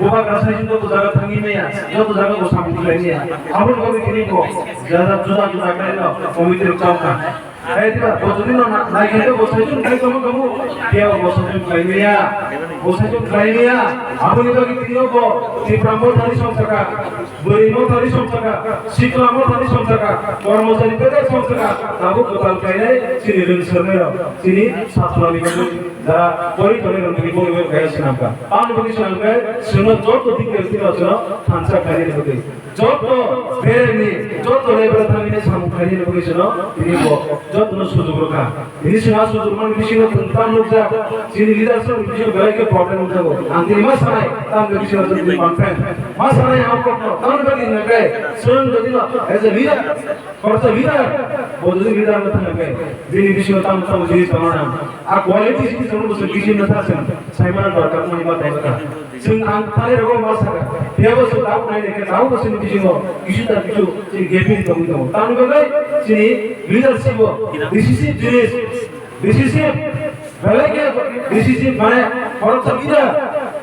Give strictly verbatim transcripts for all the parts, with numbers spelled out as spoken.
Bubagra saichung joto jaga thangwi maya, joto jaga bo samung khlai maya. Aboni bagwi tini bo jara juda juda khlaino committee rok chao kha. Hai diba, bo jodi no na-, nai khe bo saichung khlai tongmo tongmo, phiya bo saichung khlai maya, bo saichung khlai maya. Aboni bagwi tini bo Tipra Mothani song saka, Bwrwi Mothani song saka, Sikla Mothani song saka, Kormosari bedek song saka, tabuk kwtal khlainai chini rwngsornai rok, chini satrani bagwi. Jara pori tonwi rwngtoni bongni bai kaya swnamkha. Tamni bagwi swnamkha, chwngno joto details tino chwngno thansa khainani bagwi. Joto bereni, joto level thangni samung khainani bagwi chwngno tini bo jotono sujuk rwkha. Tini chwngno sujuk rwmani bisingo chwng tam nukjak, chini leadership ni bisingo belai khe problem wngjago. Ang tini ma sanai, tamni bisingo chwng tini conference. Ma sanai ang kokno, tamni bagwi hwnkhe chwng jodi no as a leader, Khoroksa leader, bo jodi leader no thangkhe, bini bisingo tamo tamo jinis tongna nang. A quality jinis tongno bo chwng kisi no tha chwng, saimano dorkar mani ma tongkha. Chwng ang thani rogo ma sakha, phiyabo chwng tabuk nai nai khe, tabuk bo chwngni bisingo kisu ta kisu chini gaping tongwi tongo. Tamni bagwi chini leadership o decisive jinis, decisive, belai khe decisive mane khoroksa leader,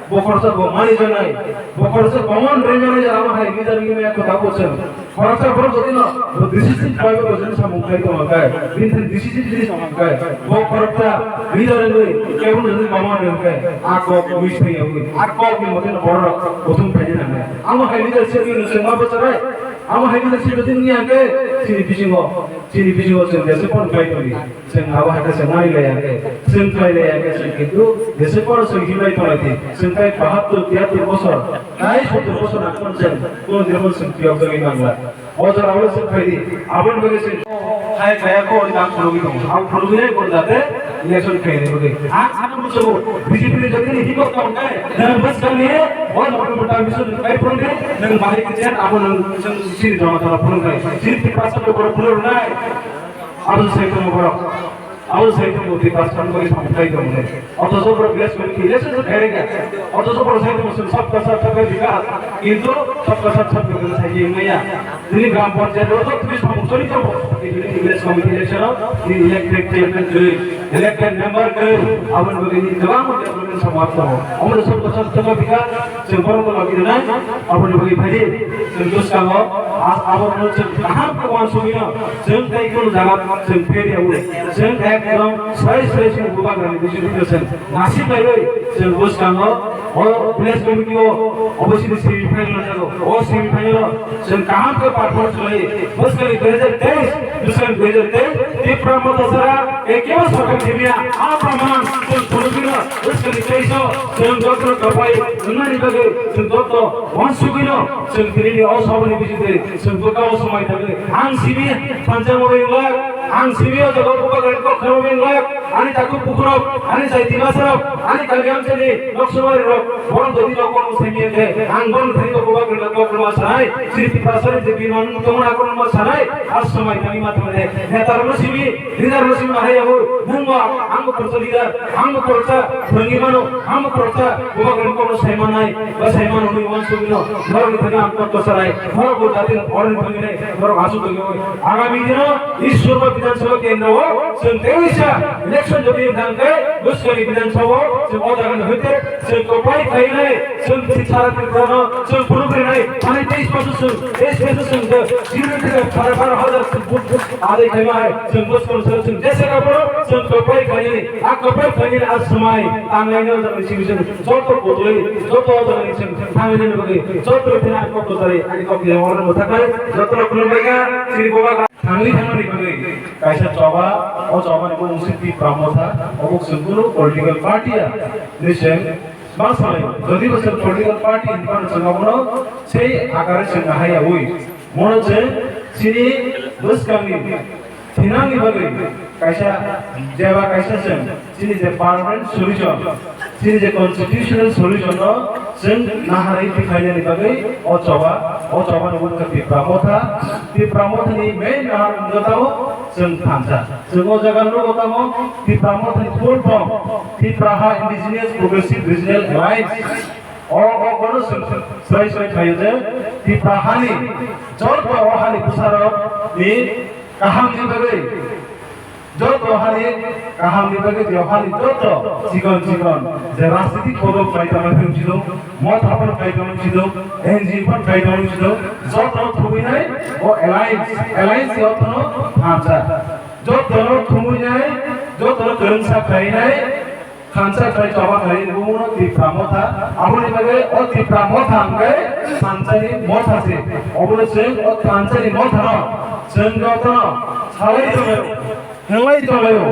bo khoroksa bo mani janai, bo khoroksa common rwnani jora ma hai leader ni me ko tabuk chwng. Khoroksa borok jodi no bo decisive bai bo jodi samung khai tong khe, bini thani decisive jodi samung khai, bo khoroksa leader wngwi kebo no jodi mama wngwi khe, a kok miss thai wngwi, a kok ni mote no borok rok kuthum thai nang nai. Amo hai leadership ni chwng ma bwcharai, amo hai leadership jodi wngya khe, chini bisingo, chini bisingo chwng jese pon khai tongdi. Chwng abo hai khe chwng nai laiya khe, chwng khlai laiya khe, chwng kintu jese pon chwng himlai tonglaidi. Chwng tai bahattur, tiyattur bosor, tai sottur bosor nangkhe chwng, kono din bo chwng tiyok jagwi mangla. O jora o chwng phaidi, aboni bagwi chwng hai kaya ko ang phunugwi tongo. Ang phunugwi nai bo jate election khainani bagwi. Ang ano muchungo B J P ni jotoni himok tong nai, nang bwskangni o jora bo ta mission kai phunugwi, nang bahai kichen abo nang chwng sini joma tara phunuknai. Sini Tiprasa ko phunuknai. Abo sai tong borok. Abo sai tong Tiprasa ko samthai tong ne. Oto so borok bles ko ki bles se khairega. Oto so borok sai tong sabka sath sabka vikas. Kintu sabka sath sabka vikas sai ye maya. Tini gram panchayat ro to tini samung choli to. Tini village committee election ro, tini elected chairman khe, elected member khe, aboni bagwi tini kwbang development samung tongo. Omo sabka sath sabka vikas, chwng borok no logi rwnai, aboni bagwi phaidi, chwng bwskango, a-, abo no chwng kaham khe uansugwino, chwng tei kunu jaga chwng phaidi abo, chwng ekdom srai srai chwng bubagrani bisingtwi chwng nasik laiwi, chwng bwskango, o village committee o, obo chini semi final jago, o semi final o, Chwng kaham khe performance khlai, bwskangni dui hajar teis, bwskangni dui hajar teis, Tipra Motha sara, ekebo sarkar thimya, a praman, chwng phunugwino, bwskangni teis o, chwng jotono kwpai, wngnani bagwi, chwng joto, uansugwino, chwng tinini o saboni bisingtwi, chwng bwkha o swmai thangwi, ang simi, thansa mori wngla, ang simi o jaga bubagrani kok khe mori wngla, ani takhuk bukhurok, ani jai dimasarok, ani kaliamchani, nok swmai rok, Borok jodi no kono simi khe, ang borok thani ko bubagrani kok no ma sanai, chini Tiprasani je biman tongna kono ma sanai, a swmai thani ma thangde, neta rok no simi, leader no simi ma hai yago, nung ma, ang bo khoroksa leader, ang bo khoroksa phwrwngwi mano, ang bo khoroksa bubagrani kok no sai manai, ba sai mano hwnwi uansugwino, borok ni thani ang kok to sanai, borok bo jati borok ni thani nai, borok asuk tongwi, agami dino, Ishwar ba Bidhan Sabha kendro o, chwng teisa election jodi thang khe, bwskangni Bidhan Sabha o, chwng o jaga ni hoite, Chwng kwplai khainai, chwng Tripura, Tripura no chwng phunuk rinai, thani teis bosor chwng, teis bosor chwng je, zero theke phara phara hajar chwng but but adai khaima hai, chwng bwskang sal chwng jesa kapro, chwng kwplai khainai, a kwplai khainai a swmai, tangnai no jani simi chwng, joto botolwi, joto jani chwng, thangwi nani bagwi, joto thani kok kwchari, ani kok yang orang muthakai, joto khulumbai kha, chini boba. Thangwi thangmani bagwi kaisa choba, o chobani mung wngkha Tipra Motha, obo chwng kunu political party ya, ni chwng ma salai, jodi bo chwng political party hinphano chwng abono sei akare chwng nahai yaui. Mono chwng chini bwskangni thinangni bagwi kaisa, jeba kaisa chwng chini je permanent solution, chini je constitutional solution no chwng naharwi tikhlainani bagwi o choba, o choba no wngkha Tipra Motha. Tipra Motha ni main nahar wngkha tamo chwng thansa. Chwng o jaga nugo tamo Tipra Motha ni full form, Tipra Ha Indigenous Progressive Regional Alliance. O, o kono chwng swrai swrai khlaio je Tipra hani joto o hani bwsarok ni kaham ni bagwi Joto hani kahamni bagwi je hani joto chikon chikon je rajnitik podok khlai tongma phim chidung, motha phano khlai tongma chidung, N G O phano khlai tongma chidung, joto thubui nai o alliance, alliance jotono thansa. Jotono thumui nai, jotono kwrwngsa khlai nai, thansa khlai choba khlai buno Tipra motha, aboni bagwi o Tipra motha hwnkhe thansani motha se. Obono chwng o thansani mothano chwng jotono salai tongwi Hwnlai tonglaio,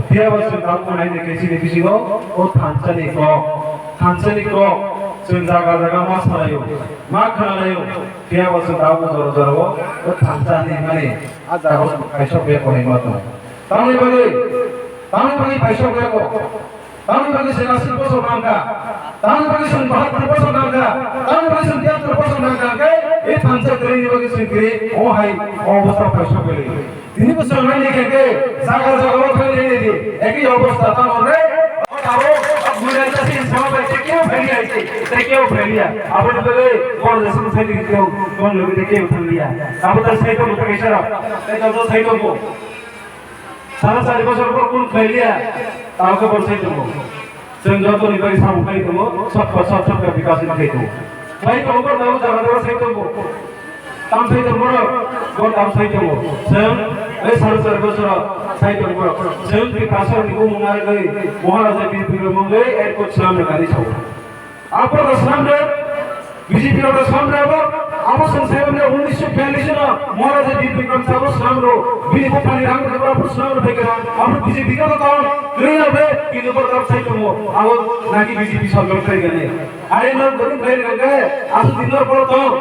phiyaba chwng tabuk naina khe chini bisingo o thansani kok, thansani kok chwng jaga jaga ma salaio, ma khnalaio, phiyaba chwng tabuk jora jorao o thansani mani a jagao chwng kaisa bek konaima tongo. Tamoni bagwi, tamoni bagwi kaisa bek o. Tamoni bagwi chwng aswk bosor nangkha, tamoni bagwi chwng bahatur bosor nangkha, tamoni bagwi chwng tiyatur bosor nangkha hwnkhe, e thansa kwrwini bagwi chwng kwrwi o hai o obostha phai sokphailai. Tini bosor naini hwnkhe jaga jaga o thangwi naidi, ekhi obostha tamo hwnre, o tabuk o buinai chasi sama bai tei kebo phailiya hai se, tei kebo phailiya. Aboni bagwi boro jesung sai tongwi tong, tong logwi tei kebo thangliya. Abo ta sai tongo kaisa rok, tei tabuk sai tongo. Sara chari bosor por kunu khlai liya, tamo khe boro sai tongo. Chwng jotoni bagwi samung khlai tongo, sabka sath sabka vikas ni khlai tongo. Khlai tongo, boro tamo jaga jaga sai tongo. Tam sai tongo, boro, boro tam sai tongo. Chwng, ei sara chari bosor sai tongo, boro. Chwng Tiprasa ni bumung narwgwi, Maharaja Bir Bikram mungwi, airport slam rwkani sao. Aphuru swnamjak, B J P rok swnamjak, abo chwng sai manya unisho biyallish no Maharaja Bir Bikram sabo swnamro, bini buphani rang rok aphuru swnamro bai kha, aphuru B J P no tong, kwrwi no be, kintu bo tok sai tongo, abo naki B J P sorkar khai gani. Are no gurung khai gani, asu dinor boro tong,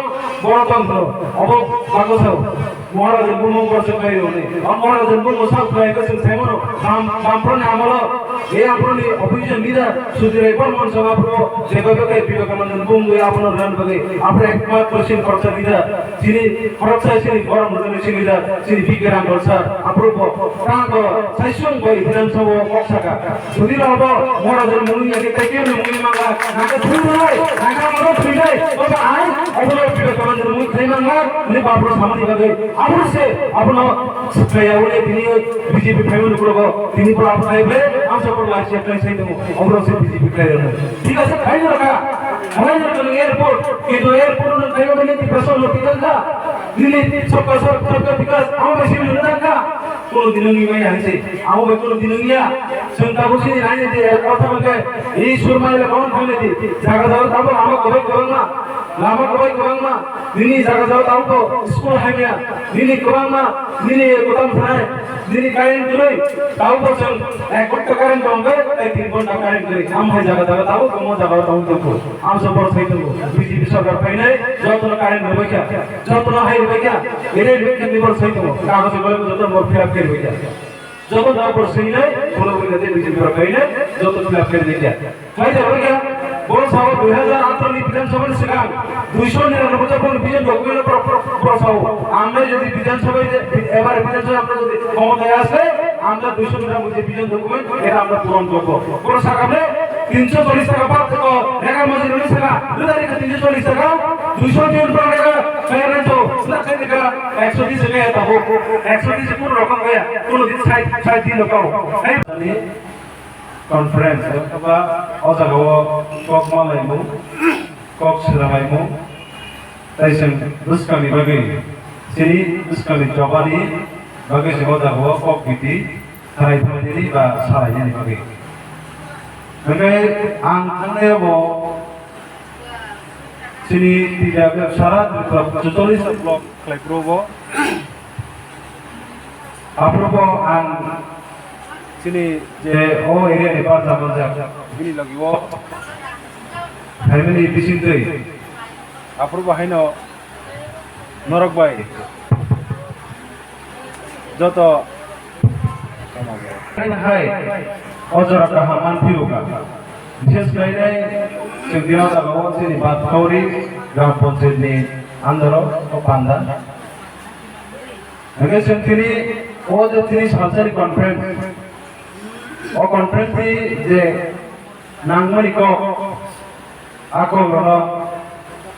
boro tong boro, abo bago sao. Maharajan bumung borjak khlai rwnai. O Maharajan bumung sak khlai khe chwng sai mano. Bam, Bamproni amolo, e Bamproni opposition leader Sudhir Rai Barman song aphuru jeba bagwi Vivekananda bumung abono rwna bagwi aphuru ekmatro chini khoroksa leader, chini khoroksa chini borom rwjani chini leader, chini B K Rambal sir, aphuru bo tamo sai sung bai Bidhan Sabha o kok saka. Sudhir Rai bo Maharajan mungwi ya khe tei kebo ni mungwi mangla, nangkhe thwi rwnai, nangkhe amoro thwi nai, obo ai, obo Vivekananda mungwi khlai mangla, hwnwi Bamproni samani bagwi. Abo se, abono sikhlaiya hwnwi tini B J P phaimani ukologo, tini bo abo khai ble, ang sa bo lai se khlai sai tongo, oborok se B J P khlai rwno. Thik ase, khlai rwkha, khlai rwkha nang airport, kintu airport no khlai rwkha nini Tiprasa no tikang kha, nini sabka sath sabka vikas, abo bai se nang kha, kono dino ni mai hai se, abo bai kono dino ya, chwng tabuk sini nai de, kotha bangke, ei surmai le kon thang de, jaga jaga tabuk abo kobai kobai ma, lama kobai kobai ma, Nini jaga jaga tabuk bo school hamya, nini kwbangma, nini kwtam sanai, nini current kwrwi, tabuk bo chwng ek ghonta current tongkhe, tei tin ghonta current kwrwi. Amhai jaga jaga tabuk omo jaga tabuk tongkho. Amsa bor sai tongo, B J P sorkar phainai, jotono current rwbaikha, jotono hai rwbaikha, ere rwbaikha ni bor sai tongo. Kagoj kholom joto bor fill up khe rwbaikha. Joto da bor sinai, bono wngkha je B J P rok khainai, joto fill up khainai kya. Khlai da kya, boro sao dui hajar atharo ni Bidhan Sabha ni swkang, duiso niranoboi ta boro vision document boro, boro, boro sao. Amra jodi Bidhan Sabha je, ebar Bidhan Sabha amra jodi khomotaya asle, amra duiso niranoboi je vision document, eta amra puron korbo. Boro sakhamne, Tinso chollish taka bak thwgo, rega mojironi saka, rwda rega tinso chollish taka, duiso ni upor rega, kaya rento, sila kaya rega, ekso dis kaya tabo, ekso dis kun rokon kaya, kuno din sai, sai din rokon. Hai. Conference, ba, o jaga o kok malaimung, kok swranglaimung, tei chwng bwskangni bagwi, chini bwskangni chobani bagwi chwng o jaga o kok biti, Sarai phainani ba salainani bagwi. Hwnkhe ang thangnai bo chini T D F sara Tripura chuchollis block khlai phuru bo. Aphuru bo ang chini je o area ni barja manjak bini logi o family bising twi. Aphuru bo haino norok bai. Joto hai o jora kaham man phirokha. Bishes khlainai chwng dino jagao chini Batkauri gram panchayat ni under o o panda. Hwnkhe chwng tini o je tini salsari conference, o conference ni je nangmani kok, a kok rokno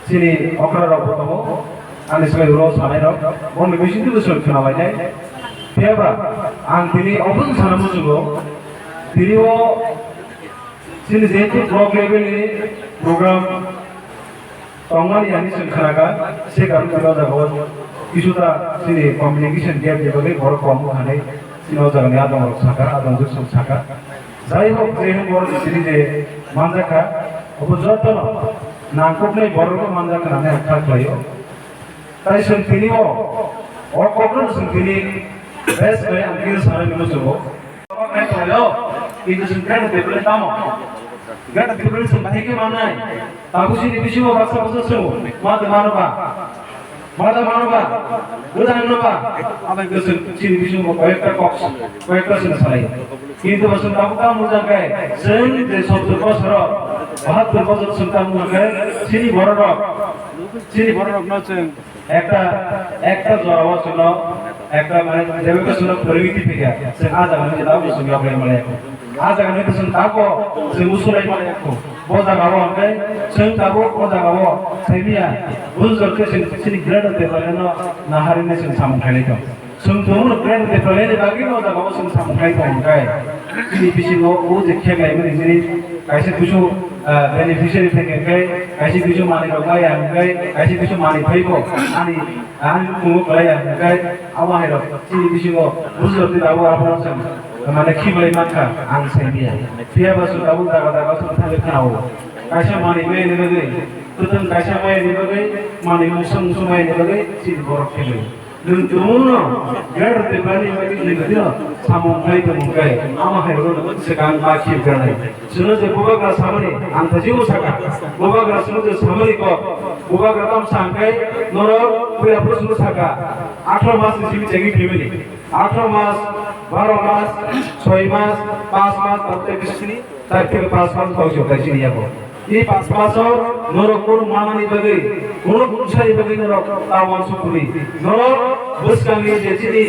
chini okra rok bo tongo, ani swkang ulo sanai rok, bongni bisingtwi bwswk khna lainai. Phiyaba Ang tini obo wng sana muchungo, tini o chini jehetu block level ni program tongmani ani chwng khnakha, se karon khe o jaga o kisuta chini communication gap ni bagwi borok kom wng kha hinwi chini o jaga ni adong rok sakha, adong rok saka. Jai hok, je hwn borok tini je manjakha, obo jotono nangkuknai borok no manjakha hinwi ang kha khlaio. Tai chwng tini o, o kokno chwng tini best bai ang khe sanani muchungo. Kintu chwng greater Tipraland tamo? Greater Tipraland chwng bahai khe mannai. Tabuk chini bisingo baksa baksa chwng ma de mano ba? Ma de mano ba? Bwdang no ba? Abai khe chwng chini bisingo koyekta kok, koyekta chwng salai. Kintu bo chwng tabuk tamo jang khe chwng je sottor bosor, bahattor bosor chwng tamo jang khe chini borok rok, chini borok rok no chwng Ekta, ekta jora o chwngno, ekta mane jebe chwngno phwrwngwi tiphikha, chwng a jaga nwi tabuk chwng yoklai maliya kho. A jaga nwi chwng tabuk chwng usulai maliya kho. Bo jaga o hwnkhe chwng tabuk o jaga o saimiya, bujor khe chwng chini greater Tipraland no naharwi chwng samung khailai tong. Chwng tongmano plan de plan ni bagwi no jaga o chwng samung khai tong khe. Chini bisingo o je khe lai mani jini kaisa kusu, ah, beneficiary thang khe, kaisa kusu mani rok bai ang khe, kaisa kusu mani phai bo ani, ani kungo klai ang khe, abo hai rok chini bisingo bujor de abo abo chwng mane khibai mankha ang sai biya. Phiya ba chwng abo jaga jaga chwng thang khe khna o. Kaisa mani bai ni bagwi, kwthwng kaisa bai ni bagwi mani mungsa mungsa bai ni bagwi chini borok khe lai. Nwng tumungno greater Tipraland ni bagwi nwng dino samung khai tongmung khe, amo hai rwno swkang ma khibranai. Chwngno je bubagra samani ang thajibo saka, bubagra chwngno je samani kok, bubagra tam sa hwnkhe norok puila phuru chwngno saka, atharo mas ni simi chengwi phimani, atharo mas, baro mas, soi mas, panch mas, tabuk tei bisini. Char theke panch mas kok jok kaisa ni yago. I panch mas o norok kunu manani bagwi, kunu kunu sani bagwi norok ta uansuk kuni. Norok bwskangni je chini,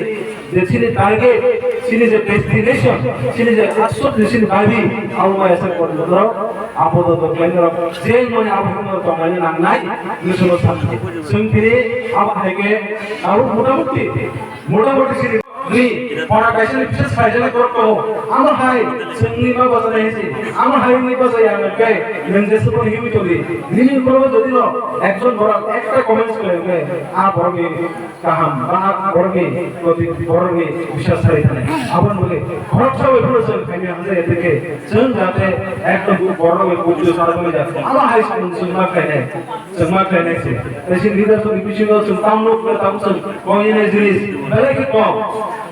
je chini target, chini je destination, chini je aswk ni chini dabi, abo ma esa kok norok, abo do do khlai norok, je mani abo norok tongmani nangnai, ni sono sakni. Chwng tini abo hai khe abo motamuti, motamuti chini Ni pora kaisa ni bises khaijani borok tongo. Amo hai chwngni ma bajana hinsi. Amo hai wngwi bajai ang khe nwng jesa phone hiwi tongdi. Nini ukologo jodi no ekjon borok ekta comments khlai khe a borokni kaham ba a borokni proti borokni biswas sai thani. Aboni bagwi khoroksa bai phano chwng khaimya hamjai ya tei khe chwng jate ekdom borok bai pujjo sarokmani jat. Amo hai chwng chwng ma khlainai. Chwng ma khlainai se. Tei chini leader songni bisingo chwng tamo nukha, tamo chwng koinai jinis belai khe kom.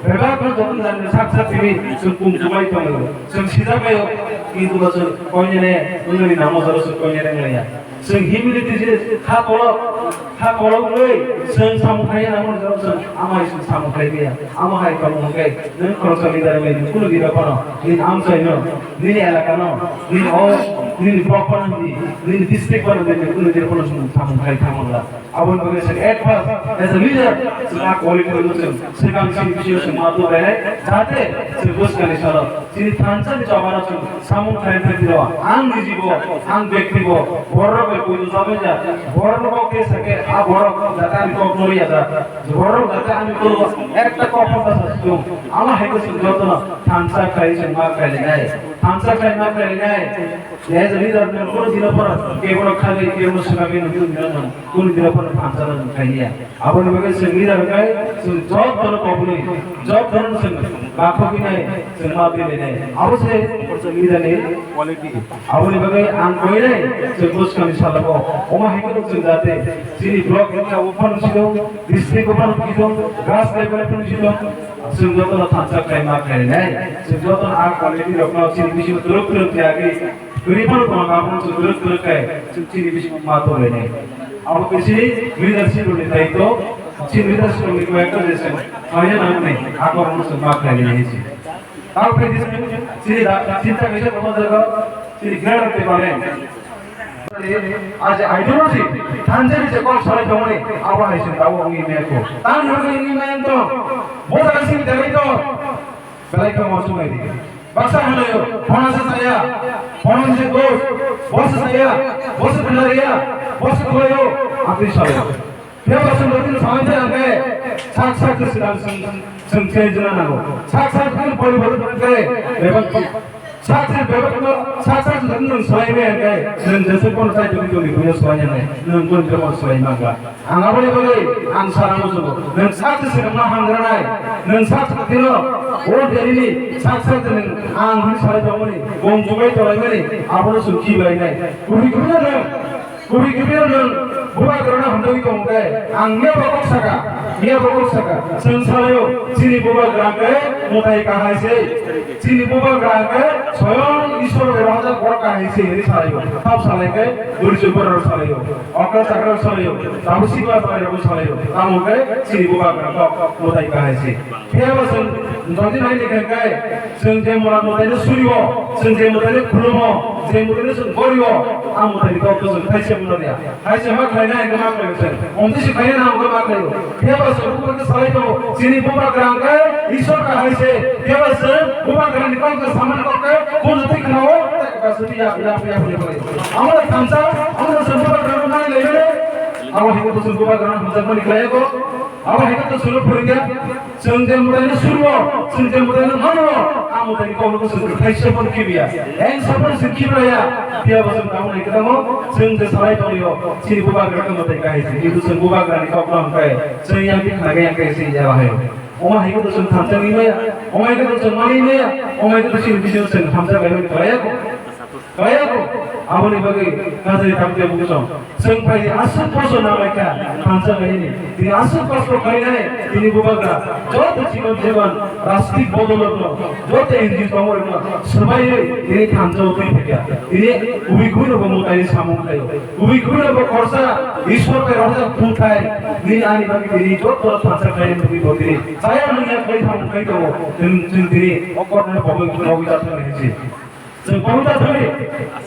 Bebak no joto jani sak sak tini chwng kum kumai tongo. Chwng sijak laio, kintu bo chwng koinai wngmani namo jora chwng koinai wnglaiya. Chwng humility jinis kha kolok, kha kolok wngwi chwng samung khlaiya namo jora chwng amai chwng samung khlai maya. Amo hai tongmung hwnkhe nwng khoroksa leader wngwi nwng kunu leader phano nini amchaino, nini elakano, nini o, nini block phano nini, nini district phano nini kunu leader phano chwng samung khai thangmangla. Aboni bagwi chwng at first as a leader chwng a quality rwno chwng swkang chini bisingo chwng ma tubulainai, jahate chwng bwskangni salo chini thansa ni chobano chwng samung khlai thai tiro. Ang nijibo, ang bektibo, borok bai buino chabaija, borok no kok khe sakhe a borok jahate ani kok no rwya jak. Borok jahate ani kok ekta kok pho ta sa sung. Amo hai khe chwng jotono thansa khlai chwng ma khlai nai. Thansa khlai ma khlai nai. As a leader nwng kunu dino phano kebono khagwi kebono swkagwi nwng kunu dino phano, kunu dino phano thansa no nwng khlai ya. Aboni bagwi chwng leader khe chwng jotono koboni, jotono chwng bakhogwi nai, chwng ma twi nai. Abo se leader ni quality. Aboni bagwi ang koinai chwng bwskangni salo omo hai khe chwng jahate chini block wngkha o phano sino, district o phano sino, grass level o phano sino, chwng jotono thansa khlai ma khlai nai. Chwng jotono a quality rokno chini bisingo twrwk twrwk khe agwi kwrwi phano tongma phano chwng twrwk twrwk khe chwng chini bisingo ma tonglainai. Abo khe chini leadership rokni daitw, chini leadership rokni kok ekta je chwng khlaiya nangmani a kokno chwng ma khlai nai se. Tamo khe chini da, chinta kaisa tongma jaga, chini greater Tipraland. Aje ideology, thanjani je kok salai tongmani, abo hai chwng abo wngwi maya kho. Tamo wngwi maya tong, bo jaga chini dalai tong, belai khe uansuk nai di. Baksa hwnwi, bono se chaya, bono se dos, bo se chaya, bo se belai ya, bo se khlaio, atwi salai. Phiya ba chwng jodi no sanai khe, sak sak khe swkang chwng, chwng change wngna nango. Sak sak khe poriborton khe, bebak, sak sak bebak no, sak sak jodi nwng swlai maya khe, nwng jesa kono chai tongwi tongwi buino swlai ya nai, nwng kono khe bono swlai mangla. Ang aboni bagwi ang sana muchungo, nwng sak sak swkang no hamgranai, nwng sak sak kheno, o Delhi ni sak sak nwng ang hwnwi salai tongmani, bong jugai tonglaimani, abono chwng khibilainai. Kubui kubui no nwng Kubui kubui no nwng bubagrano hamjagwi tongo khe, ang miyabo kok saka, miyabo kok saka, chwng salaio, chini bubagra khe mwtai kahai se, chini bubagra khe soyong Iswar bai rohorjak borok kahai se hinwi salaio. Thap salai khe bwrwi chwng borok salaio, okra chakra salaio, tabuk sikla chwrairokbo salaio, tamo khe chini bubagra kok mwtai kahai se. Phiya ba chwng jodi nai ni khe khe, chwng je mura mwtaino surio, chwng je mwtaino khulumo, je mwtaino chwng gorio, a mwtaini kok to chwng thaisa mano ya. Thaisa ma khlainai hwnkhe ma khlaio chwng. Omtwi se khlainai hwnkhe ma khlaio. Phiya ba chwng bubagra salai tongo, chini bubagra hwnkhe Iswar kahai se. Phiya ba chwng bubagrani kok to samani kok khe, bono twi khnao, tei ba chwng ya, ya, ya, ya, ya, ya. Amo thansa, amo chwng bubagrano nai laimani. Abo hai khe to chwng bubagrano hamjakmani khlai kho. Abo hai khe to chwngno phwrwngya. Chwng je mwtaino surio, chwng je mwtaino mano, a mwtaini kokno chwng kwthai se phano khibiya. Eng se phano chwng khibiya. Phiya bo chwng tamo nai kwtamo, chwng je salai tonglio, chini bubagra khe mwtai kahai se. Kintu chwng bubagrani kokno hwnkhe, chwng yang khe khna khe yang khe se ya bahai. Omo hai khe to chwng thamsa ni maya, omo hai khe to chwng mani maya, omo hai khe to chini bisingo chwng thamsa khlai mani khlai ya. Kaya ko, aboni bagwi kajai tamte bukchong. Chwng phai aswk kosto nanglaikha, thansa khaini. Tini aswk kosto khainai, tini bubagra. Joto chikon jeban, rajnitik bodolotno, joto N G O tongorokno, swbaiwi tini thansa twi phaikha. Tini kubui kubui no bo mwtaini samung khaio. Kubui kubui no bo khorsa, Ishwar bai rojak thumthai, nini ani bagwi tini joto thansa khaini bagwi bo tini. Chaya nungya khlai samung khai tongo, chwng, chwng tini o korno bo bagwi, bagwi ta thangni hinsi. Chwng pawita thangwi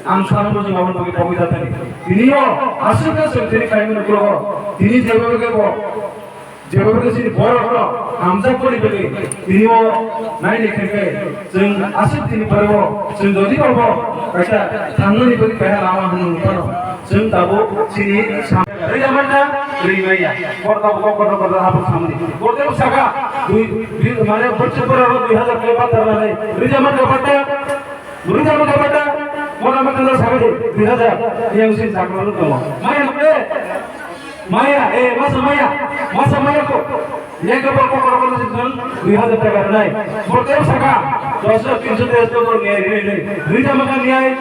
ang sanukgo chwng aboni bagwi pawita thangwi. Tini o aswk khe chwng tini khaimani uklogo. Tini jeba bagwi bo, jeba bagwi chini borokno hamjakmani bagwi tini o naini khe khe chwng aswk tini borok chwng jodi obo kaisa thangnani bagwi kaisa lama hwnwi phano chwng tabuk chini sam-, rwja manna rwi maya. Borok tabuk kok kotor kotor habuk samani. Borok saka dui, dui, mane borok borok dui hazar khe batar nai rwja manna batar. Rwja manna bata, mona manna sakadi, dui hazar, yang sin sakno tongo. Maya, eh, maya, eh, masa maya, masa maya ko. Yang ke bor kokor kokor sin dui hazar taka nai. Bor teo saka, dos, tinsho, tres, to bor niyai, niyai, niyai. Rwja manna niyai,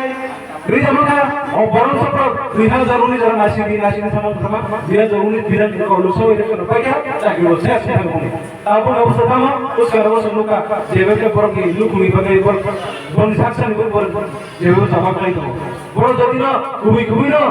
rwja manna, o borom sopro, dui hazar unis jara nasi di, nasi di sama sama, dui hazar unis bidan ko luso ide ko paikha, chakri bo ses. Abo ni obostha tamo, uskar obostha nukha, jebe khe borok ni luku ni bagwi borok, borok ni sak sani borok, borok jebe o jama khlai tongo. Borok jodi no kubui kubui no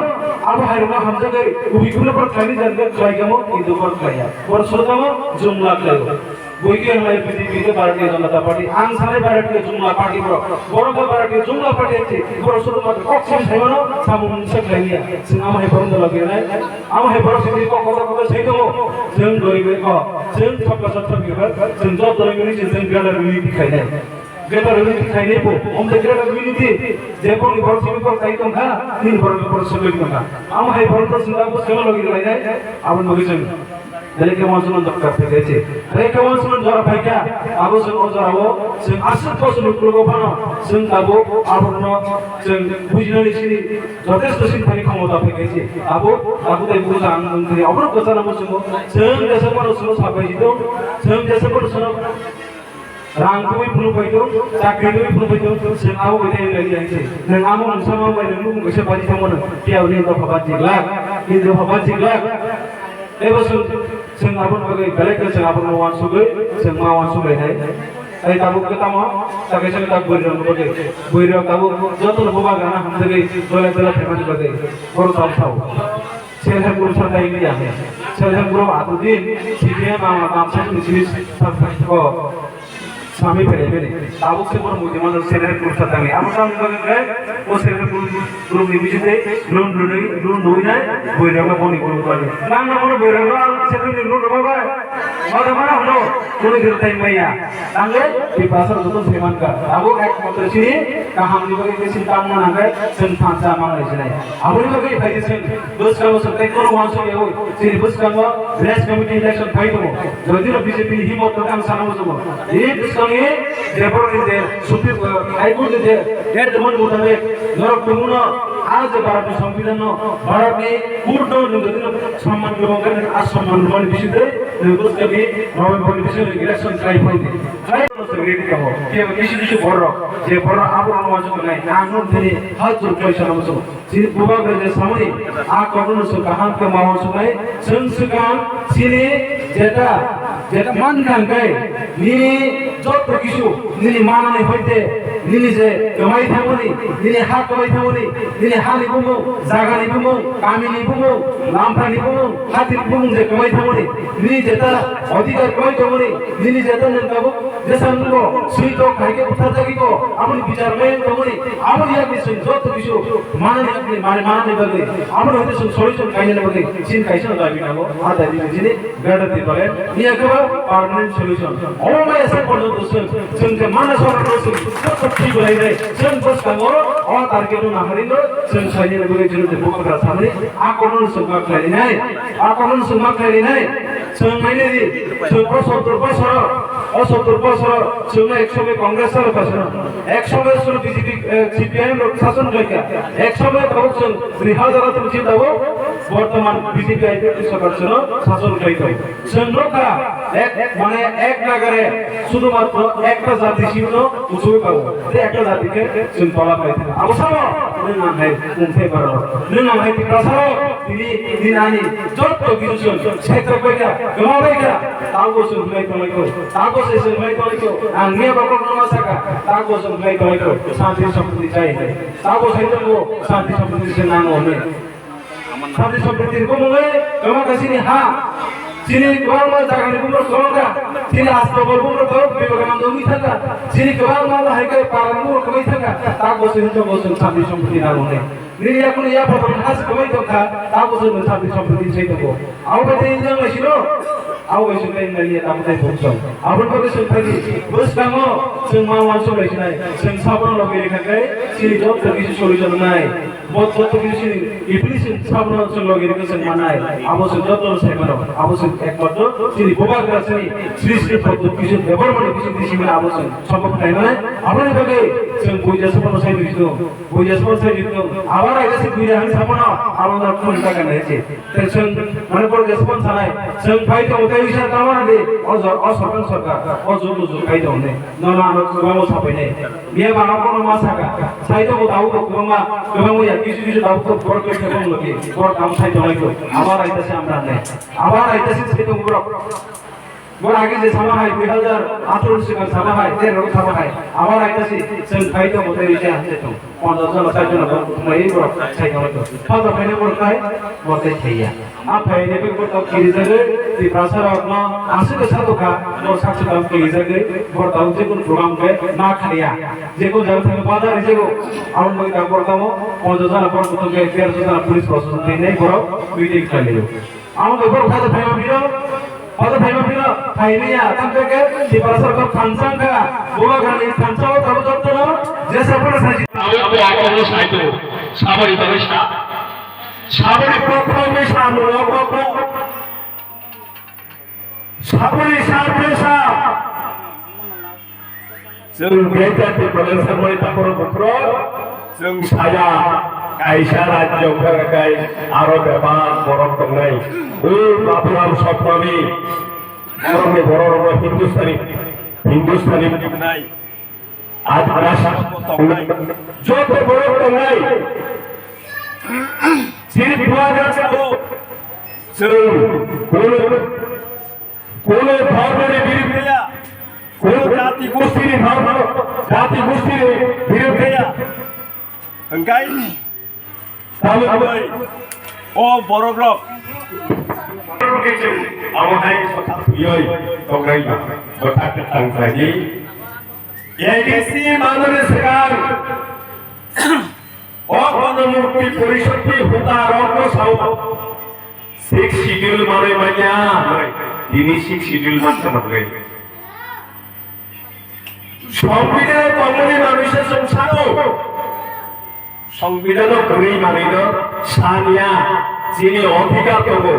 abo hai rok no hamjagwi kubui kubui no borok khlaini jan khe khlai kamo, kintu borok khlai ya. Borok soro tamo jumla khlai o. Bui khe hai B J P khe Bharatiya Janata Party, ang sanai Bharatiya Jumla Party borok. Borok khe Bharatiya Jumla Party hai se, borok soro matro kok simi sai mano, samung mungsa khlai ya. Chwng amo hai borok no logi nai. Amo hai borok simi kok kotor kotor sai tongo. Chwng doi bai kok. Chwng chokka chokka bibar, chwng joto rwngmani se chwng greater unity khainai. Greater unity khainai bo, omtwi greater unity, je boni borok simi borok kai tongkha, nini borok borok simi tongkha. Amo hai borok to chwng abo sima logi khlainai, aboni bagwi chwng. Belai khe uansukmani dorkar phaikha se. Belai khe uansukmani jora phaikha, abo chwng o jorao chwng aswk bosor ni uklogo phano chwng tabuk aborokno chwng bujinani sini jotesto sini thani khomota phaikha se. Abo, abo tei bujo ang nung thani oborok kwchana muchungo chwng jesa borok chwngno sabai di tong, chwng jesa borok chwngno Rang twi phunu pai tong, chakri twi phunu pai tong, chwng abo bai tei lai yang se. Nwng amo mungsa ma bai nwng nukung kaisa pai tongmo nwng. Phiya hwnwi dopha ba jiglak, hwnwi dopha ba jiglak. Ebo chwng, chwng aboni bagwi belai khe chwng abono uansugwi, chwng ma uansuk lai nai. Tai tabuk khe tamo, ta kaisa ta bwrwi rokni bagwi. Bwrwi rok tabuk jotono bubagrano hamjagwi, dole dole phaimani bagwi. Borok tamo sao. Self help group sa tai ya. Self help group atu din C P M ang nam sa ni sini sa sa ko. Sami pele pele. Tabuk se bor mujima self help group sa tai. Amo sa mujima ke O self help group ni bisingtwi loan rwnwi, loan rwnai, boirok no boni group bai. Nang no bono boirok no ang self help ni loan rwma bai. Mada mana hwno, kunu group tai maya. Tangwi, Tiprasa joto thaiman ka. Abo ek matro chini, kaham ni bagwi khe chini tang mana khe, chwng thansa mangnai sinai. Aboni bagwi phai chwng, bwskango chwng tei kono uansuk yawi, chini bwskango village committee election phai tongo. Jodi no B J P ni himot no ang sana muchungo. Ini bwskango, Department je Supreme, eh, High Court je judgment mutabek norok tongmano, ah je Bharatni Songbidanno, Bharatni courtno nwng jodi no samman rwmani, asomman rwmani bisingtwi nwng bwskangni Novemberni bisingtwi election khlai phai di. Khlai phano se ready tongo. Kebo kisi kisi borok, je borok abo rwma se tongnai, ang nwng thani hajur khlai sana muchungo. Chini bubagra je samani, a kokno se kaham khe mawan sunai, chwng swkang chini jeta, jeta man kang kai, nini jotto kisu, nini manani hoite, nini je kwmai thangmani, nini ha kwmai thangmani, nini hani bumung, jagani bumung, kamini bumung, lamphani bumung, hatini bumung je kwmai thangmani, nini jeta odhikar kwmai tongmani, nini jeta nwng tabuk Jesa nungo sui tok hai khe butharjagwi ko, aboni bichar mayung tongmani, aboni yakni chwng joto kisu manani yakni mane manani bagwi, aboni hoite chwng solution kainani bagwi, chini kaisa no dabi nango, a dabi ni chini Greater Tipraland, ni yakhe ba permanent solution. Omo bai asa porjonto chwng, chwng je mana sorkar no chwng joto thwi belai nai, chwng bwskango o target no naharino chwng sainani bagwi chwng je bubagra samani, a kono no chwng ma khlai nai, a kono no chwng ma khlai nai, chwng nainai di, chwng o sottor bosoro, o sottor bosoro chwngno ek somoy Congress salo pasano, ek somoy salo B J P, eh, C P I M rok sason khlaikha, ek somoy tabuk chwng dui hazar atro chini tabuk bortoman B J P I P F T sorkar chwngno sason khlai tongo. Chwng nukha, ek, mane ek nagare sudhumatro ekta jati sibino kuchugwi pago, tei ekta jati khe chwng tola khlai thangkha. Abo samo nwng ang hai kung thai baro, nwng ang hai Tiprasa rok, tini, tini ani jotto kisu chwng sekta baikha, kwma baikha, tabuk chwng hwnwi tonglaikho. Tabuk se chwng hwnwi tonglaikho. Ang miya ba kokno ma saka, tabuk chwng hwnwi tonglaikho. Santi sampriti chai hwnwi. Tabuk sai tongo, santi sampriti se nango hwnwi. Santi sampriti rwkhe mungwi kwma kaisini ha. Chini kwbangma jagani bugrok kwbangkha. Chini Astabal bugrok kwbang Vivekananda wngwi thangkha. Chini kwbangma hai khe Paran bugrok kwbangwi thangkha. Tabuk se hwnwi tongo chwng santi sampriti nango hwnwi. Nini yakni yapha tongmani ha se kwbangwi tongkha. Tabuk se nwng santi sampriti sai tongo. Abo bai tei wng lai sino. Abo bai chwng tei nai ya tamo tei bumsong. Aboni bagwi chwng phaidi, bwskango chwng ma uansuk lai sinai. Chwng sabono logi rikha khe chini joto kisi solution wngnai. Bo joto kisi chini epili chwng sabono chwng logi rikha chwng mannai. Abo chwng joto sai mano. Abo chwng ekmatro chini bubagra chini Sri Sri Pradyot Kishore Debbarmani bising twi simani abo chwng sombhob khai mannai. Aboni bagwi chwng buija sabono sai rikha. Buija sabono sai rikha. Abo raida se buija han sabono abo na khun ta kan rese. Tei chwng, mane, borok jesphang sanai, chwng phai tongo tei wisa tamo di, o jor-, o sorkar, sorkar, o jor, jor phai tongo ne. Nono ano kwbangma sapai ne. Biya bana bono ma saka, sai tongo tabuk bo kwbangma, kwbangma ya kisu kisu tabuk to borok khe kwbang logi, borok tamo sai tongo iko, abo raida se amra ne. Abo raida se sai tongo borok. Borok age je sama hai, dui hazar atharo ni swkang sama hai, tero rok sama hai, abo raida se chwng phai tongo tei wisa han se tongo. Ponchash jona, sait jona borok kuthumlaiwi borok sai tonglaikho. Phato phainai borok khai, borok tei thaiya. A phainai bai borok tamo kirijagwi, Tiprasa rokno aswk khe satok kha, borok sak swkang kirijagwi, borok tamo jekunu program khe ma khaiya. Jekunu jaga thangwi bazar rijagwi, aboni bagwi tamo borok tamo ponchash jona borok kuthum khe, terosho jona police proshashan twi nai borok meeting khlailaio. Amo bai borok phato phaima phiro, phato phaima phiro, phaimaya, tamte khe Tiprasa rok thansa wngkha, bubagrani thansa o tabuk jotono jesa phano saisi. Abo bo akorno saito, saboni bagwi sa. Saboni kokno wngwi sa, mungno kokno. Saboni sa, bwrwi sa. Chwng Greater Tipraland samani takhoro bukhro, chwng saya kaisa rajyo wngkha khe aro bebak borok tongnai. O Baburam Sopnami, borokni borok rokno Hindustani, Hindustani wngnai. Adivasi tongnai. Joto borok tongnai. Chini bubagra chao. Chwng Kuno dhormoni biruddhe ya, kuno jati gostini dhormo, jati gostini biruddhe ya. Hwnkhe tamo bai o borok rok abo hai kotha thuyoi tongrai ba kotha kwthang khlaidi. A D C manani swkang O Ganamukti Porishod ni huda rok no sao. Sixth Schedule manwi manya, tini Sixth Schedule mansa manwi. Songbidan o tongmani manwi se chwng sano. Songbidan o kwrwi manwi no sanya, chini odhikar tongo.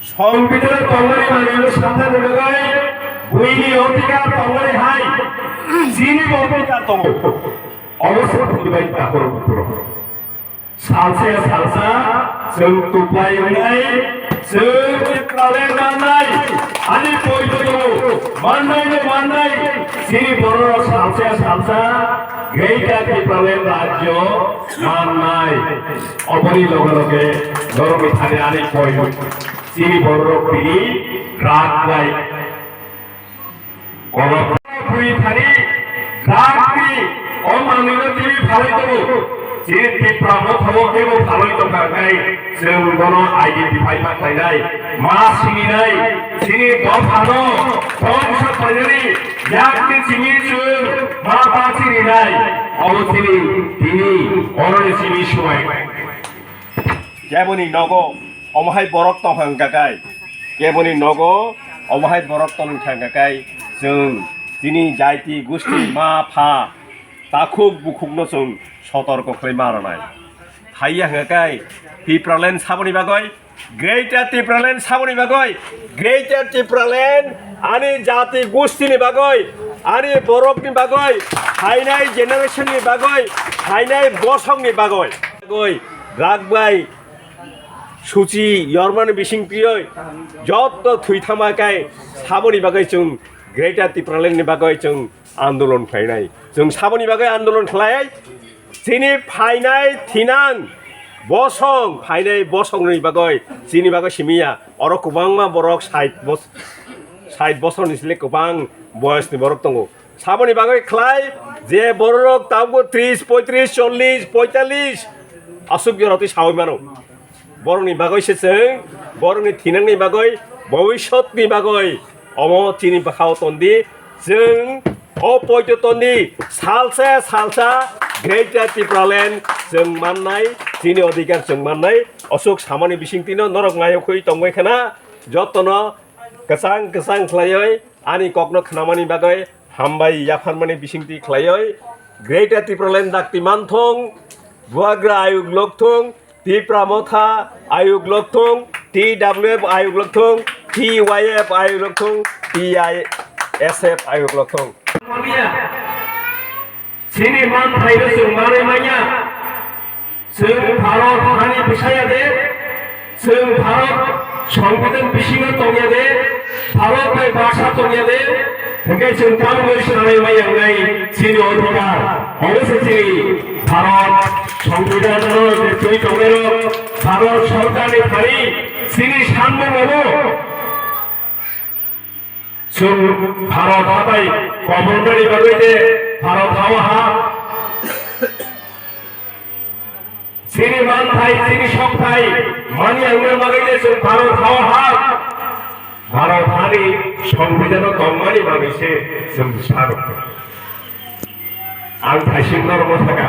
Songbidan o tongmani manwi no sanya ni bagwi buini odhikar tongnai hai, chini bo odhikar tongo. Obo se phunigbai takhoro bukhoro. Salsa salsa, chwng tuplai wngnai, chwng Tipraland mannai, ani poito tongo, mannai no mannai, chini borok salsa salsa, Greater Tipraland rajyo mannai. Oboni loge loge, norokni thani ani poito, chini borok tini drug bai Kono bui thani, drug ni, o manwi no tini phalwi tongo. Chini Tipra Motha o kebo phalwi tongkha hwnkhe, chwng bono identify ma khlainai, ma sininai, chini dopha no dhongsa khlainani yakni simi chwng ma ta sininai. Obo chini tini, oroni simi swmai. Keboni nogo omo hai borok tongkha hwnkha khe, keboni nogo omo hai borok tongkha hwnkha khe, chwng chini jaiti gusti ma pha takhuk bukhukno chwng sotorko khlai ma rwnai. Haiya hwnkha khe Tipraland saboni bagwi, Greater Tipraland saboni bagwi, Greater Tipraland ani jati gustini bagwi, ani borokni bagwi, phainai generation ni bagwi, phainai bosongni bagwi. Bagwi, drug bai suchi yormani bising twiwi jotto thwi thangma khe saboni bagwi chwng Greater Tipraland ni bagwi chwng andolon khlainai. Chwng saboni bagwi andolon khlai, chini phainai thinang bosong, phainai bosongni bagwi chini bagwi simiya. Oro kwbangma borok sait bos-, sait bosorni sile kwbang boyosni borok tongo. Saboni bagwi khlai je bororok tabukbo tris, poitris, chollis, poitalis aswk jorotwi saui mano. Borokni bagwi se chwng, borokni thinangni bagwi, bobiswtni bagwi omo chini bwkhao tondi. Chwng o poito tondi, salsa salsa Greater Tipraland chwng mannai, chini odhikar chwng mannai. Aswk samani bisingtwino norok naiyokhwi tongbai khana, jotono kwchang kwchang khlaiwi ani kokno khnamani bagwi hambai yapharmani bisingtwi khlaiwi Greater Tipraland dakti manthong, Bubagra ayuk lokthong, Tipra Motha ayuk lokthong, T W F ayuk lokthong, T Y F ayuk lokthong, T I S F ayuk lokthong. Chini manthai no chwng manwi manya. Chwng Bharat hani bwsaya de, chwng Bharat Songbidan bisingo tongya de, Bharat bai bhasha tongya de, hwnkhe chwng tamoni swnamwi maya wngnai chini odhikar. Obo se chini Bharat Songbidan no je twi tongnai rok, Bharat Sorkar ni thani chini sanmung obo. Chwng Bharat hatai kobor nani bagwi de Bharat hao ha. Chini manthai, chini songthai mani ang bagwi de chwng Bharat hao ha. Bharat hani Songbidan o tongmani bagwi se chwng sarok. Ang thaising norok sakha,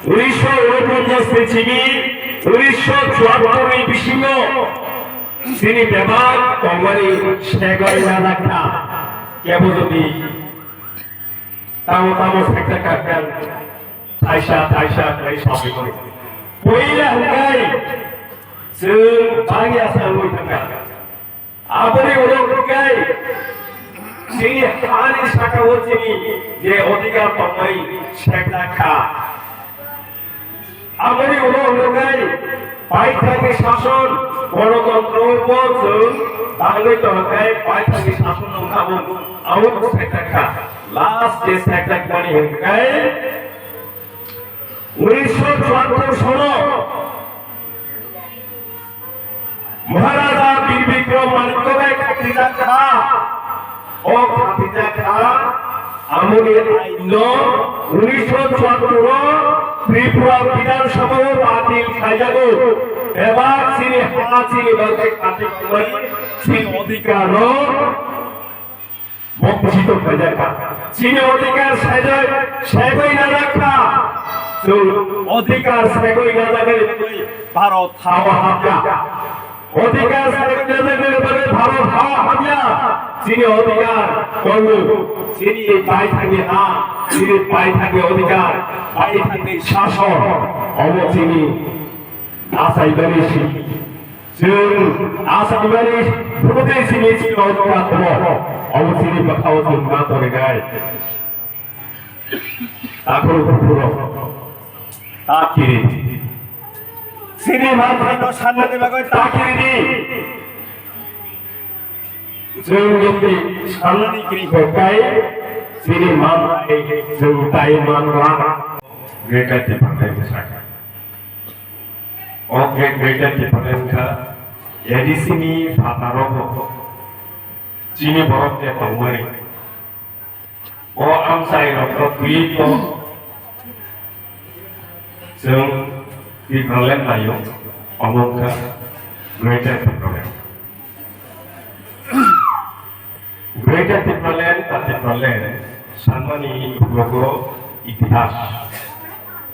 unisho unoponchas ni simi unisho chuattor ni bisingo chini bebak tongmani segwi na rakha. Kebo jodi tamo tamo sekta kakang thaisa thaisa khlai sawi mani. Puila hwnkhe chwng bangya sangwi thangkha. Aboni ulo hwnkhe chini hani sakao chini je odhikar tongmani sekta kha. Aboni ulo hwnkhe paithakni sason, gonotontro bo chwng tangwi tongkhe paithakni sason wngkha bo abo sekta kha. Last je sekta mani hwnkhe unisho chuattor sono Maharaja Bir Bikram Manikya bai khatijak kha. O khatijak kha, amoni ain no unisho chuattor o Tripura Bidhan Sabha o batil khaijago. Bebak chini ha chini bagwi khatik khwlai chini odhikar no Bo buji tong kha jakha. Chini odhikar saidai, saibai na rakha. Chwng odhikar segwi najagwi Bharat hao habya. Odhikar segwi najagwi Bharat hao habya. Chini odhikar tongo. Chini baithangni ha, chini baithangni odhikar, baithangni sason. Omo chini achaibari si. Chwng achaibari phunuknai simi chini odhikar tongo. Omo chini bwkhao chwng ma torinai. Takhuk bukhurok ta kiri. Chini manthai no sanani bagwi ta kiri di. Chwng jodi sanani kiri khe kai, chini manthai chwng tai manna. Greater Tipraland sakha. O Greater Tipraland kha A D C ni phataro bo chini borok je tongmani. O amchai rok no twi to chwng Tipraland naio, omo wngkha Greater Tipraland. Greater Tipraland, ta Tipraland sanmani logo itihas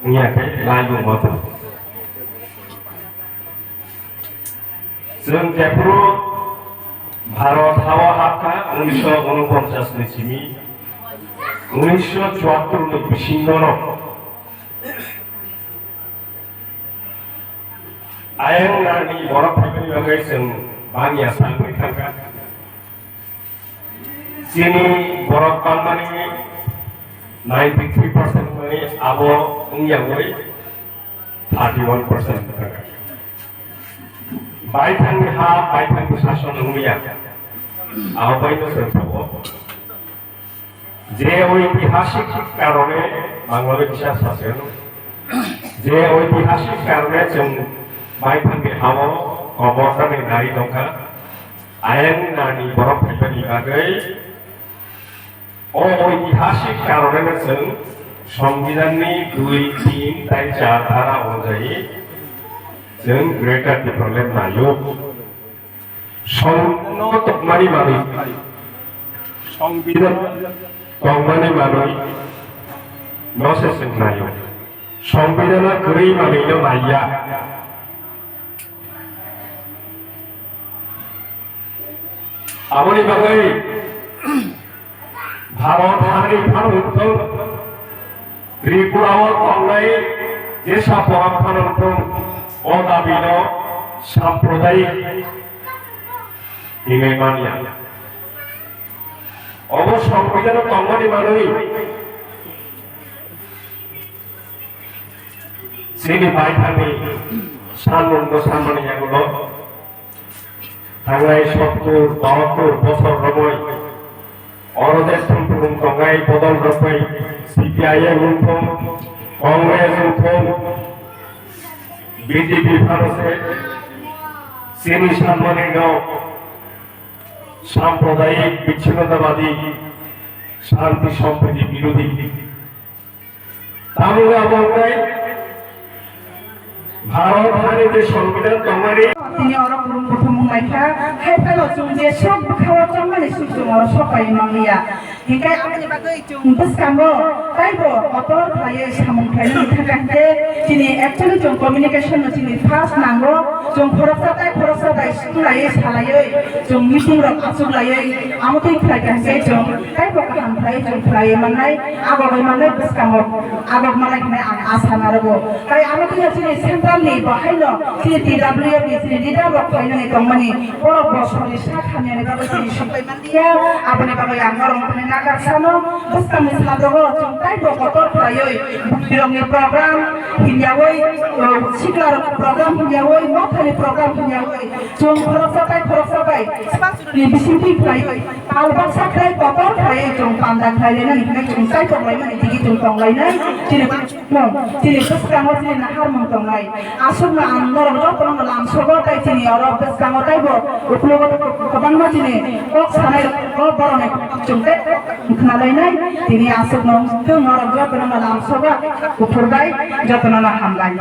wngya khe laio moto. Chwng jephuru Bharat hao habkha unisho unoponchas ni simi unisho chuattor ni bisingo no ayang nani borok phaimani bagwi chwng bangya salwi thangkha. Chini borok bangmani ninety three percent mani abo wngyawi thirty one percent wngkha. Baithangni ha, baithangni sason wngya. Abo baino chwng sabo. Je oitihasik karone Bangladesh kisa sasen. Je oitihasik karone chwng baithangni hao komortani nari tongkha. Ayang nani borok phaimani bagwi o oitihasik karoneno chwng Songbidanni dui, tin tai char dhara onujai chwng Greater Tipraland naio. Songbidanno tongmani manwi, Songbidan tongmani manwi no se chwng naio. Songbidan kwrwi manwino naiya. Aboni bagwi Bharat hani phano wngthung, Tripura o tongnai jesa borok phano wngthung, o dabino sampradayik hinwi manya. Obo Songbidan o tongmani manwi chini baithangni sanmungno sanmani yagulo thangnai sottur, bahattur bosor romwi oro je samung tongnai bodol rwpwi C P I M wngthung, Congress wngthung, B J P phano se chini sanmani no sampradayik, bichinodabadi, shanti sampriti birodhi. Tamungwi abo wngkha Bharat hani je Songbidan tongmani. Tini oro kurum kuthumung laikha, hai phano chwng je sok bwkhao chongmani suk chwng oro sok pai manliya. Hinkhe aboni bagwi chwng bwskango taibo kotor khlaiwi samung khlainani thangkha hinkhe chini actually chwng communication no chini first nango, chwng khoroksa tai khoroksa bai swlaiwi salaiwi chwng meeting rok achuklaiwi amo twi khlaikha hinkhe chwng taibo kaham khlaiwi chwng khlaiwi mannai. Agogwi manwi bwskango agok manai hwnwi ang asa narogo. Tai amo twi chini central ni bo haino chini T W F ni chini leader rok phainani tongmani borok bo sori sak hamyani bagwi chini sokpai manliya. Aboni bagwi ang norok hwnwi nakar sano bwskangni salogo chwng taibo kotor khlaiwi bwrwirokni program hinyawi, siklarokni program hinyawi, mothani program hinyawi chwng khoroksa bai khoroksa bai ni bisingtwi khlaiwi. Talbak sakrai kotor khlaiwi chwng panda khlai lainani hwnwi chwng chaitok laimani tigi chwng tong lainai. Chini chini bwskango chini naharmung tongnai. Aswkno ang norok jotono lamsogo tei chini oro bwskango teibo uklogo kwbangma chini kok sanai rok borokni chwng tei khna lainai. Tini aswkno chwng norok jotono lamsogo kuphur bai jotono hambai.